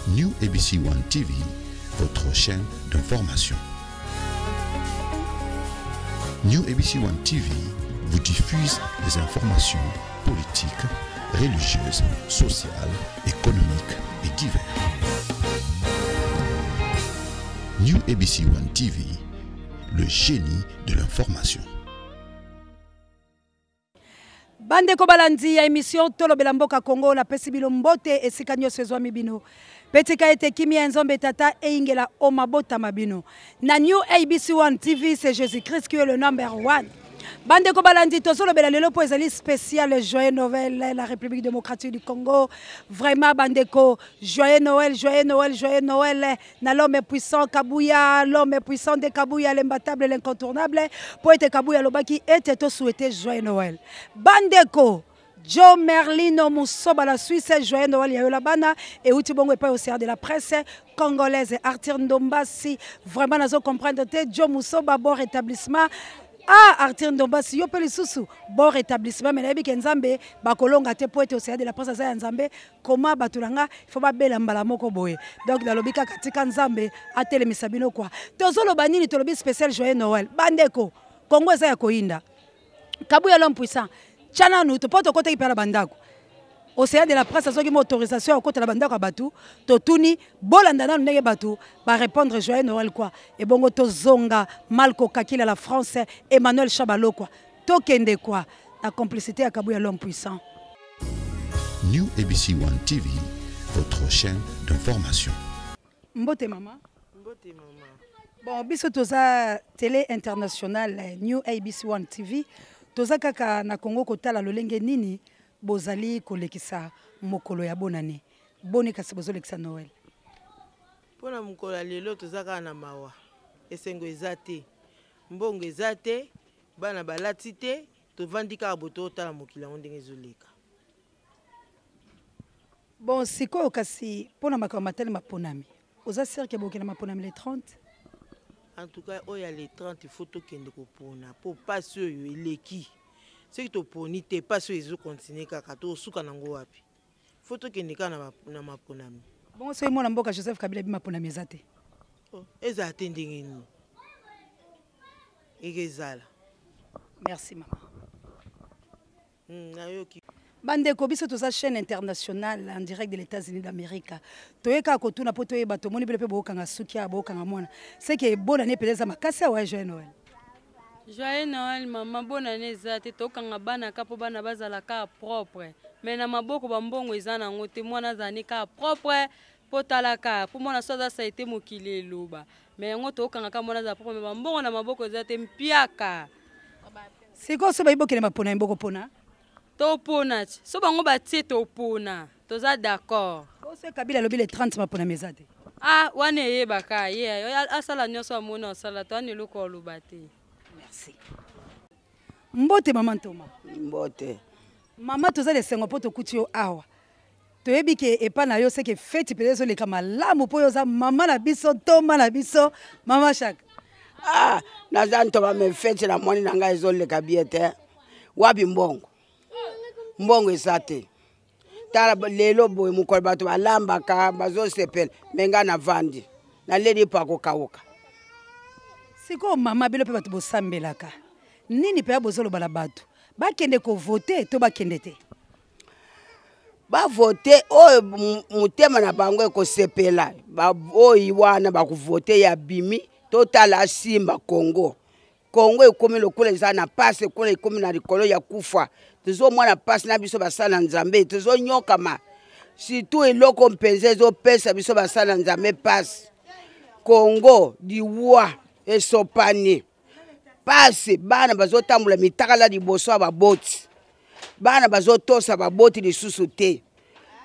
New ABC One TV, votre chaîne d'information. New ABC One TV vous diffuse des informations politiques, religieuses, sociales, économiques et diverses. New ABC One TV, le génie de l'information. Bandeko balandi ya emission Tolobela Mboka Congo, napesi bino mbote esika nyonso ezwami bino. Pe tika ete kimia ya Nzambe Tata eyingela o mabota ma bino. Na New ABC One TV, c'est Jésus-Christ qui est le number one. Bandeko balandi tozolobela lelo po ezali spécial joyeux Noël la République démocratique du Congo. Vraiment bandeko, joyeux Noël, joyeux Noël, joyeux Noël na l'homme puissant Kabuya, l'homme puissant de Kabuya, l'imbattable, l'incontournable. Po ete Kabuya lobaki ete to souhaiter joyeux Noël. Bandeko Joe Merlino Musoba la Suisse, joyeux Noël ya yola bana et uti bongo epai au de la presse congolaise Arthur Ndombasi vraiment nazo comprendre te Joe Musoba bon rétablissement. Ah Arthur Ndombasi yo pe lisusu bon rétablissement mais nayebi ke Nzambe bakolonga te po ete océan de la presse aza ya Nzambe comment bato na nga il faut babela mbala moko boye donc nalobi kaka tika Nzambe atelemisa bino quoi. Tozoloba nini? Tolobi spécial joyeux Noël. Bandeko Congo eza ya koyinda. Kabuya l'homme puissant tya nanu to mpo tokotaki mpe na bandako océan de la presse azwaki mo autorisation ya kokota na bandako ya bato totuni bolanda nanu ndenge bato barépondre joyeux Noël quoi. Ebongo tozonga Malko Kakila la France Emmanuel Chabalokwa tokende quoi na complicité ya Kabuya l'homme puissant. New ABC One TV, votre chaîne d'information. Mbote mama. Mbote mama. Bon, biso toza télé internationale New ABC One TV. Toza kaka na Congo kotala lolenge nini bozali kolekisa mokolo ya bonane. Boni kasi bozolekisa Noël. Pona mokolo ya lelo toza kaka na mawa. Esengo eza te. Mbongo eza te, bana balati te, tovandi kaka boye totala mokili yango ndenge ezoleka. Bon, sikoyo kasi pona makambo matali maponami. Oza sûr que bokenda maponami le 30? En tout cas, oyo ya le 30, il faut tokende kopona po pasi oyo eleki. Soki toponi te, pasi oyo ezo continuer kaka, tosuka nango wapi? Il faut tokende kaka na maponami. Bongo soki mwana mboka Joseph Kabila bi maponami eza te? Oh, ezala te ndenge nini? Ekezala. Merci mama. Nayoki. Bandeko biso toza chaîne internationale en direct de l'États-Unis d'Amérique. Toyeka kotuna po toyeba tomoni bino pe bokanga suki ya bokanga mwana. C'est que bonne année peut-être makasi ya joyeux Noël. Joyeux Noël maman, bonne année eza te tokanga bana ka po bana bazala ka propre. Mais na maboko ba mbongo eza nango te mwana azali ka propre po talaka po mwana so aza saite mokili eloba. Mais yango tokanga ka mwana azala propre mais ba mbongo na maboko eza te mpiaka. Sikoyo so bayi bokende mapona ya mboko pona? Topona ti. So bango batie topona. Toza d'accord. Oso Kabila lobi le 30 mapona meza te. Ah, wana eyebaka ye asala nyonso amoni asala to wana eloko aloba te. Merci. Mbote mama Ntoma. Mbote. Mama toza lesengo po tokuti yo awa. Toyebi ke epa na yo seke feti peut-être ezoleka malamu po yo oza mama na biso, ntoma na biso, mama Chaka. Ah, naza ntoma me feti na moni na ngai ezoleka bien te. Wapi mbongo? Mbongo eza te. Tala lelo boye mokolo bato balambaka bazosepela me ngai navandi naleli mpo akokauka. Sikoyo mama bino mpe bato bosambelaka nini mpe bozoloba na bato bakende kovote to bakende te? Bavote oyo motema na bango ekosepela, oyo wana bakovote ya bimi totala asimba Congo. Congo ekomi lokola eza na pasi, lokola ekomi na likolo ya kufa. Tozomona pasi na biso basala na Nzambe, tozonyokama. Surtout eloko mpenza ezopesa biso basala na Nzambe pasi. Congo liwa esopani. Pasi bana bazotambola mitakala liboso ya baboti. Bana bazotosa baboti lisusu te.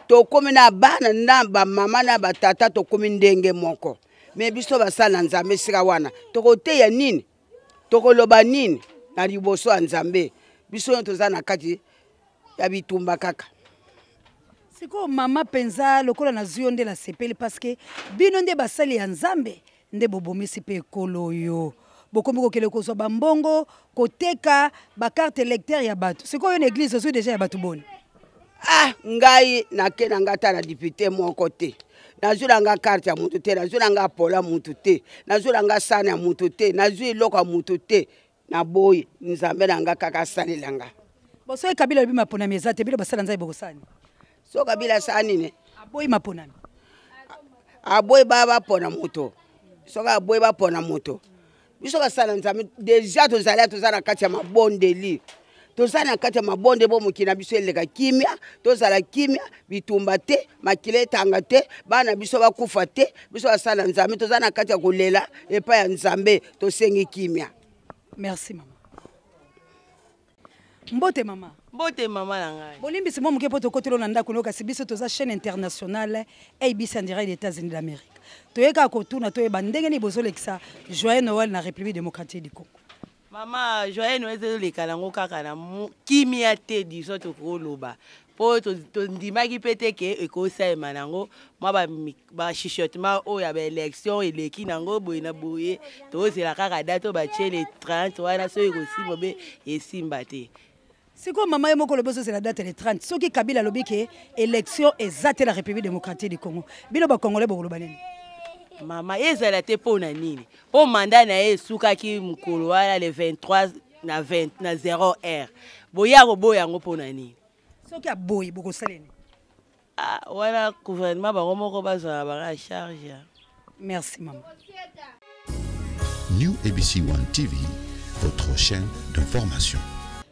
Tokomi na bana na ba mama na ba tata tokomi ndenge moko. Me biso basala na Nzambe esika wana tokoteya nini? Tokoloba nini na liboso ya Nzambe? Biso nyonso toza na kati ya bitumba kaka. Sikoyo mama mpenza lokola nazwi yo nde nasepeli parce que bino nde basali ya Nzambe nde bobomisi mpe ekolo oyo. Bokomi kokende kozwa bambongo koteka ba carte électeur ya bato. Sikoyo na église ozwi déjà ya bato boni? Ah, ngai nake na ngai ata na depute moko te, nazwi na ngai karte ya motu te, nazwi na ngai polo ya motu te, nazwi na ngai sani ya motu te, nazwi eloko ya motu te. Naboyi, Nzambe na ngai kaka asalela nga. Bon, soki Kabila alobi maponami eza te, bino basala Nzambe bokosala nini? So Kabila asala nini? Aboyi maponami. Aboyi bapona moto. Soki aboyi bapona moto, biso basala Nzambe deja tozali, toza na kati ya mabondeli, toza na kati ya mabondeli bo mokili na biso eleka kimia, tozala kimia, bitumba te, makila etanga te, bana biso bakufa te. Biso basala Nzambe toza na kati ya kolela epai ya Nzambe, tosengi kimia. Merci mama. Mbote mama. Mbote mama na ngai. Bolimbisi mwa moke mpo tokotelo na ndako no, kasi biso toza chaîne internationale ABC en direct des États-Unis d'Amérique. Toyeka kotuna toyeba ndenge nini bozolekisa joyeux Noël na République démocratique du Congo. Mama, joyeux Noël ezoleka nango kaka na kimia te, disons tokoloba. Po tondimaki mpe te ke ekosalema nango mwa ba chuchotement oyo ya ba élection eleki nango boye na boye, tozela kaka date oyo batie le 30 wana, soki ekosimba be esimba te. Sikoyo mama ye moko olobi ozozela date le 30, soki Kabila alobi ke élection eza te la République démocratique du Congo, bino ba Congolais bokoloba nini? Mama, ezala te mpo na nini? Mpo mandat na ye esukaki mokolo wana le 23 na 20 na 0 heure. Boya koboya yango mpo na nini? Soki aboyi bokosala nini? Ah, wana gouvernement bango moko bazala baka charge. Merci maman. New ABC One TV, votre chaîne d'information.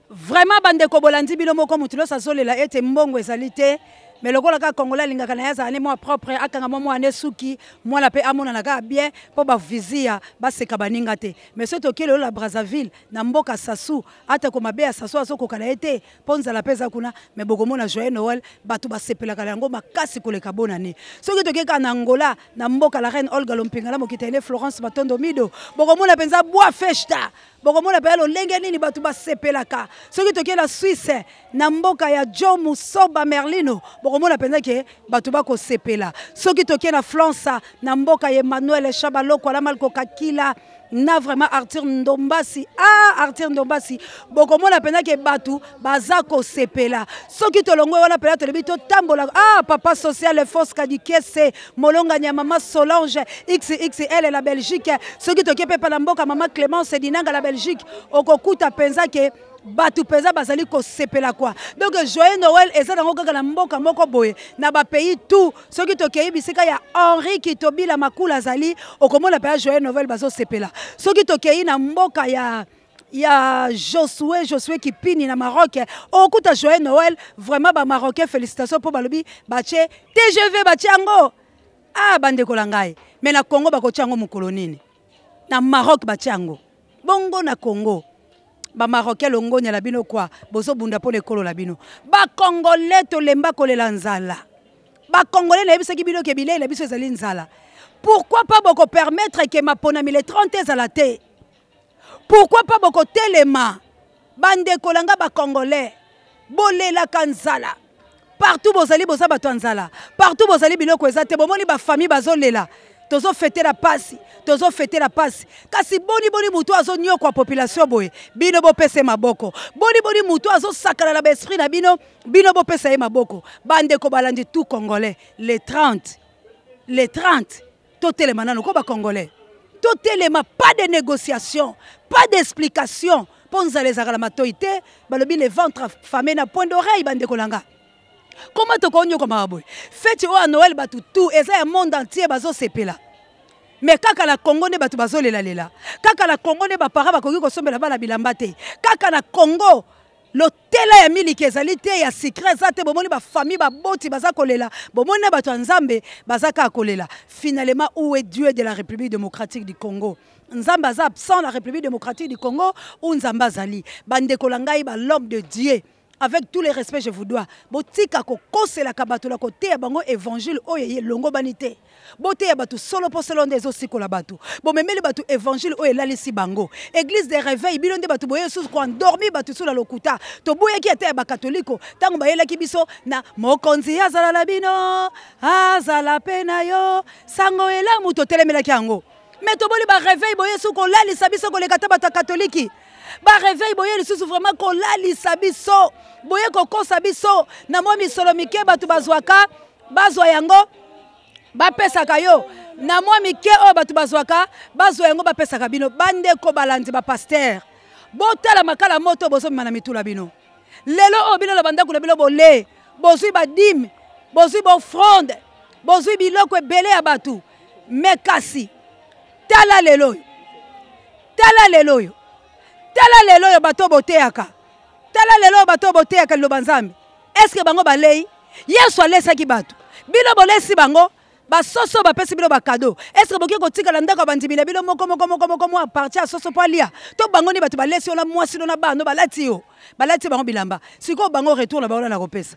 Vraiment bandeko bolandi bino moko mutu nyonso azolela ete mbongo ezali te, mais lokola kaka Congolais alingaka na ye azala ne mwa propre, akanga mwa mwana suki, mwana mpe amonana kaka bien mpo bavizia baseka baninga te. Mais soki tokei lelo na Brazzaville, na mboka Sassou, atako mabe ya Sassou azokoka na ye te mpo nzala mpe eza kuna, mais bokomona joyeux Noël bato basepelaka na yango makasi koleka bonne année. Soki tokei kaka na Angola, na mboka la reine Olga Lompinga na mokita ene Florence Matondo Mido, bokomona mpenza boa festa, bokomona mpenza lolenge nini bato basepelaka. Soki tokei na Suisse, na mboka ya Joe Musoba Merlino, bokomona mpenza ke bato bakosepela. Soki tokei na France, na mboka ya Emmanuel Chabaloko ala Malko Kakila na vraiment Arthur Ndombasi, ah Arthur Ndombasi, bokomona mpenza ke bato baza kosepela. Soki tolongwe wana mpenza tolobi totambola, ah papa social Fosca Dikese, molongani ya mama Solange XXL la Belgique. Soki toke mpe pa na mboka mama Clémence Dinanga la Belgique, okokuta mpenza ke bato mpenza bazali kosepela kwa. Donc joyeux Noël eza nango kaka na mboka moko boye, na ba pays tout. Soki tokei bisika ya Henri Kitobila Makula azali, okomona mpenza joyeux Noël bazosepela. Soki tokei na mboka ya Josué Kipini na Maroc, okuta joyeux Noël vraiment ba Marocains félicitations po balobi batie TGV batie yango. Ah bandeko la ngai, mais na Congo bakotia yango mokolo nini? Na Maroc batie yango. Bongo na Congo ba Marocains longonya la bino kwa bozobunda pona ekolo la bino. Ba Congolais tolemba kolela nzala. Ba Congolais nayebisaki bino ke bilei na biso ezali nzala. Pourquoi pas boko permettre ke maponami le 30 ezala te? Pourquoi pas boko telema? Bandeko na nga ba Congolais bolelaka nzala. Partout bozali boza bato ya nzala. Partout bozali biloko eza te. Bomoni ba famille bazolela. Tozo fêter la pasi, tozo fêter la pasi. Kasi boni boni mutu azo nyokwa population boye, bino bopesa ye maboko. Boni boni mutu azo sakana na ba esprit na bino, bino bopesa ye maboko. Bandeko balandi tout Congolais, les 30, les 30, totelema nanu ko ba Congolais. Totelema, pas de négociation, pas d'explication. Po nzala ezalaka na matoi te, balobi le ventre affamé na point d'oreille bandeko na nga. Comment tokonyokwamaka boye? Feti oyo ya Noël bato tout eza ya monde entier bazosepela. Mais kaka na Congo nde bato bazolelalela. Kaka na Congo nde ba parents bakoki kosombela bana bilamba te. Kaka na Congo lotela ya miliki ezali te, ya sucré eza te. Bomoni ba famille baboti baza kolela, bomoni na bato ya Nzambe baza kaka kolela. Finalement, où est Dieu de la République démocratique du Congo? Nzambe aza absent la République démocratique du Congo ou Nzambe azali? Bandeko na ngai ba l'homme de Dieu, avec tous les respects je vous dois, botika kokoselaka bato na koteya bango évangile oyo elongobani te. Boteya bato solo po solo nde ezosikola bato. Bomemeli bato évangile oyo elalisi bango. Église des réveils, bino nde bato boye susu koendormir bato sur la lokuta. Toboyaki ata ya bakatoliko ntango bayelaki biso na mokonzi azala na bino, azala pe na yo, sango elamu totelemelaki yango. Mais toboli ba réveil boye susu kolalisa biso koleka ata bato ya katoliki. Bareveil boye lisusu vraiment kolalisa biso, boye kokosa biso na mwa misolo mike bato bazwaka, bazwa yango bapesaka yo na mwa mike oyo bato bazwaka, bazwa yango bapesaka bino. Bandeko balandi bapaster, botala makala moto bozomema na mitula bino lelo oyo. Bino na bandako na bino bole, bozwi badime, bozwi baofrande, bozwi biloko ebele ya bato. Me kasi tala lelo oyo, tala lelo oyo, tala lelo oyo bato boteyaka, tala lelo oyo bato boteyaka liloba Nzambe. Eske bango balei? Yesu alesaki bato, bino bolesi bango basoso, bapesi bino bakado. Eske bokoki kotikala ndako ya bandimi na bino moko moko moko moko mwa parti ya soso mpo alia? To bango nde bato balesi yo na mwasi no na bano, balati yo, balati bango bilamba. Sikoyo bango retour na bango na kopesa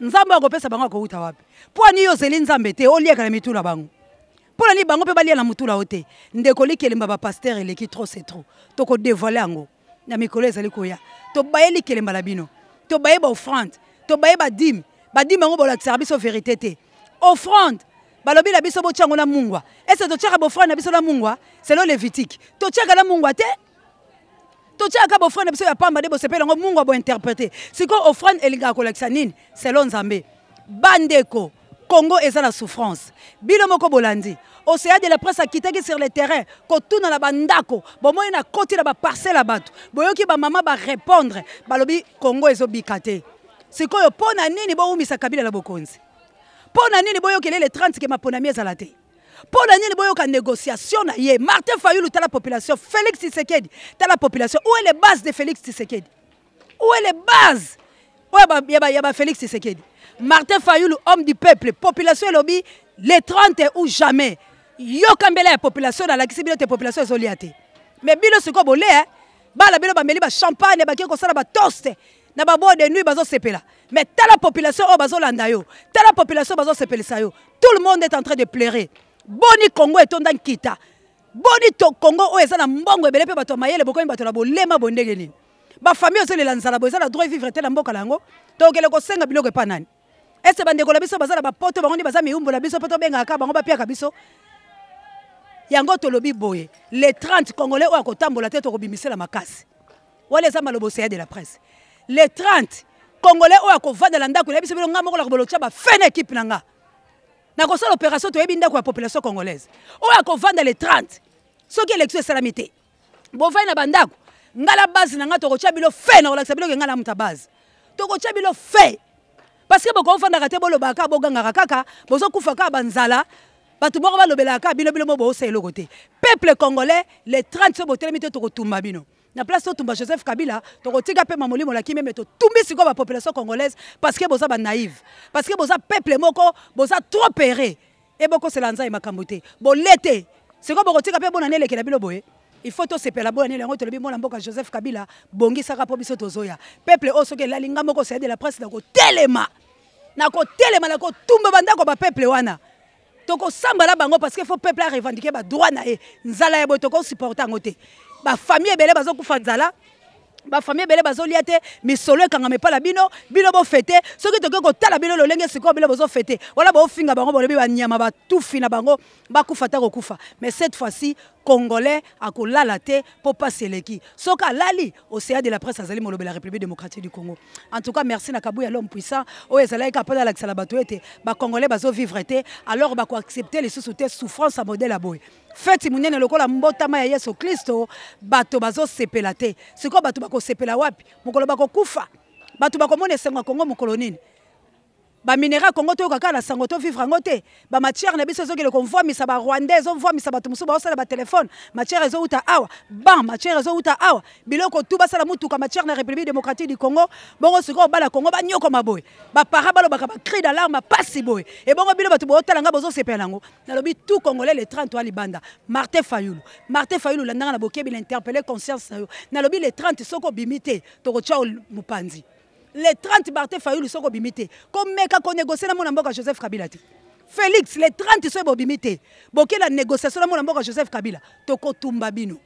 Nzambe akopesa bango akowuta wapi? Mpo ani yo ozeli Nzambe te oliaka na mitu na bango? Mpo na nini bango mpe balia na motula yo te? Ndeko, likelemba bapaster eleki trop, c'est trop. Tokodevoile yango na mikolo ezali koya. Tobaye likelemba na bino, tobaye baofrande, tobaye badime. Badime yango bolakisaka biso verité te. Offrande balobi na biso botya yango na mungwa. Ese totyaka bofrande na biso na mungwa? Selo Lévitique, totyaka na mungwa te. Totyaka bofrande na biso ya pamba nde bosepela yango mungwa, bointerprete. Sikoyo offrande elingaka kolakisa nini selo Nzambe? Bandeko, Congo eza na souffrance. Bino moko bolandi Océan de la Presse akitaki sur le terrain kotuna na bandako. Bomoni na koti na baparcelle ya bato, boyoki bamama barépondre, balobi Congo ezobika te. Sikoyo mpo na nini bowumisa Kabila na bokonzi? Mpo na nini boyokele le 30 ke maponami ezala te? Mpo na nini boyoka négociation na ye Martin Fayulu? Tala population. Félix Tshisekedi, tala population. Où est les bases de Félix Tshisekedi? Où est les bases oyo ya ba Félix Tshisekedi? Martin Fayulu, homme du peuple. Population elobi les 30 ou jamais. Yoka mbela ya population. Nalakisi bino te, population ezolia te. Mais bino sikoyo bolia, bala bino bameli bachampagne, bakei kosala batoast na babois de nuit, bazosepela. Mais tala population oyo bazolanda yo, tala population bazosepelisa yo. Tout le monde est en train de pleurer. Boni Congo etonda nkita? Boni to Congo oyo eza na mbongo ebele mpe bato ya mayele, bokomi bato na bolema bo ndenge nini? Bafamille ozolela nzala bo, eza na droit vivre te na mboka na yango. Tokokende kosenga biloko epa nani? Ese bandeko na biso baza na bapoto, bango nde baza miumbu na biso mpo tobengaka kaka bango bapiaka biso yango. Tolobi boye, le 30, congolais oyo akotambola te, tokobimisela makasi. Wana eza maloba Océan de la Presse. Le 30, congolais oyo akovanda na ndako na biso, bino, nga moko nakobolo tya bafe na équipe na nga, nakosala opération. Toyebi ndako ya population congolaise oyo akovanda le 30 soki élection esalami te. Bovandi na bandako, nga na base na nga tokotya bino fe. Na kolakisa bino ke nga na moto ya base, tokotya bino fe, parce que bokovandaka te, bolobaka, bogangaka kaka, bozokufa kaka banzala. Bato moko balobelaka kaka bino, bino mo boosa eloko te. Peuple congolais, le 30 so botelemi te, tokotumba bino na place totumba Joseph Kabila. Tokotika mpe mamolimo laki meme. Totumbi sikoyo bapopulation congolaise, parce que boza banaïve, parce que boza peuple moko boza trop pere e bokosela Nzambe makambo te. Bole te, sikoyo bokotika mpe bonani elekela bino boye. Il faut tosepela bonani yango. Tolobi mwana mboka Joseph Kabila, bongisaka mpo biso tozoya. Peuple oyo soki elali, nga moko Océan de la Presse nakotelema, nakotelema, nakotumba bandako bapeuple wana. Tokosamba na bango, parce que faut peuple arevendique badroit na ye. Nzala ya boye tokosupporte yango te. Bafamille ebele bazokufa nzala, bafamille ebele bazolia te. Misolo ekangama epai na bino, bino bofete. Soki tokoki kotala bino lolenge sikoyo bino bozofete wana, bofinga bango, bolobi banyama, batufi na bango, bakufa ta kokufa. Mais cette fois-ci, congolais akolala te mpo pasi eleki. Soki alali, Océan de la Presse azali molobela République démocratique du Congo. En tout cas, merci na Kabuya, l'homme puissant oyo ezalaki kaka mpona alakisa na bato ete bacongolais bazovivre te. Alors bakoaccepte lisusu te souffrance ya modèle ya boye. Feti monene lokola mbotama ya Yesu Kristo, bato bazosepela te. Sikoyo bato bakosepela wapi mokolo bakokufa? Bato bakomona esengo ya Kongo mokolo nini? Baminerai ya Congo toyoka kaka na sango, tovivre yango te. Bamatière na biso ezokende komvwamisa barwandais, ezomvwamisa bato mosusu baosala batelefone. Matière ezowuta awa, ban matière ezowuta awa, biloko tu basala mutuka, matière na République démocratique du Congo. Bongo sikoyo bana Congo banyokoma boye, bapara balobaka bacri d'alarme, pasi boye. Ebongo bino bato bootala nga, bozosepela yango. Nalobi tout congolais, le 30 wa libanda. Martin Fayulu, Martin Fayulu, landanga na bokebi, na interpelle conscience na yo. Nalobi le 30, soki obimi te, tokotya mopanzi. Le 30, Martin Fayulu, soki obimi te, komeka konégocie na mwana mboka Joseph Kabila te. Félix, le 30, soki bobimi te, boke na négociation na mwana mboka Joseph Kabila, tokotumba bino.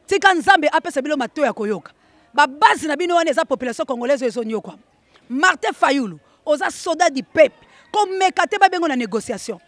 Tika Nzambe apesa bino mato ya koyoka. Babase na bino wana eza population congolaise oyo ezonyokwama. Martin Fayulu, oza soda du peuple, komeka te babengo na négociation.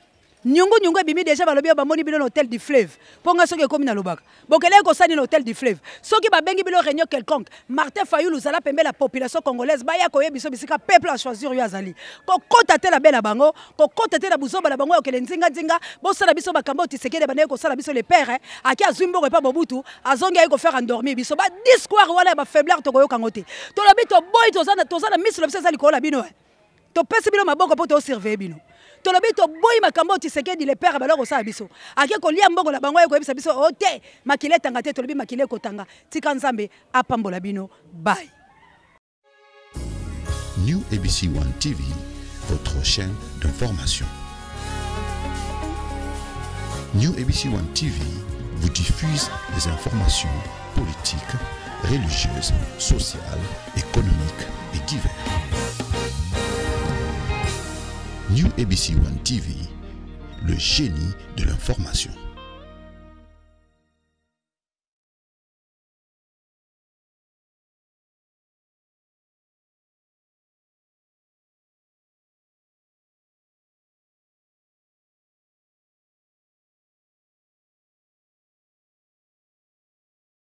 Nyungu nyungu ebimi deja balobi bamoni bino na hôtel du fleuve. Mpo nga soki ekomi nalobaka. Bokeleki kosala nini na hôtel du fleuve? Soki babengi bino réunion quelconque, Martin Fayulu zala pembe la population congolaise baya koyeba biso bisika peuple a choisir yo azali. Kokota te na bela bango, kokota te na buzoba na bango ya okende nzinga nzinga, bosala biso makambo oyo Tshisekedi abandaki kosala biso le père, hein. Aki azwi mbongo epa Mobutu, azongi aye ko faire endormir biso. Ba discours wana ya ba faiblard tokoyoka yango te. Tolobi toboyi, toza na miso na biso eza likolo na bino, hein. Topesi bino maboko mpo tosurveille bino. Tolobi toboyi makambo oyo Tshisekedi le père abandaki kosala biso. Ake kolia mbongo na bango aye koyebisa biso o te, makila etanga te, tolobi makila ekotanga. Tika Nzambe apambola bino. Bye. New ABC One TV, votre chaîne d'information. New ABC One TV vous diffuse des informations politiques, religieuses, sociales, économiques et diverses. New ABC One TV, le génie de l'information.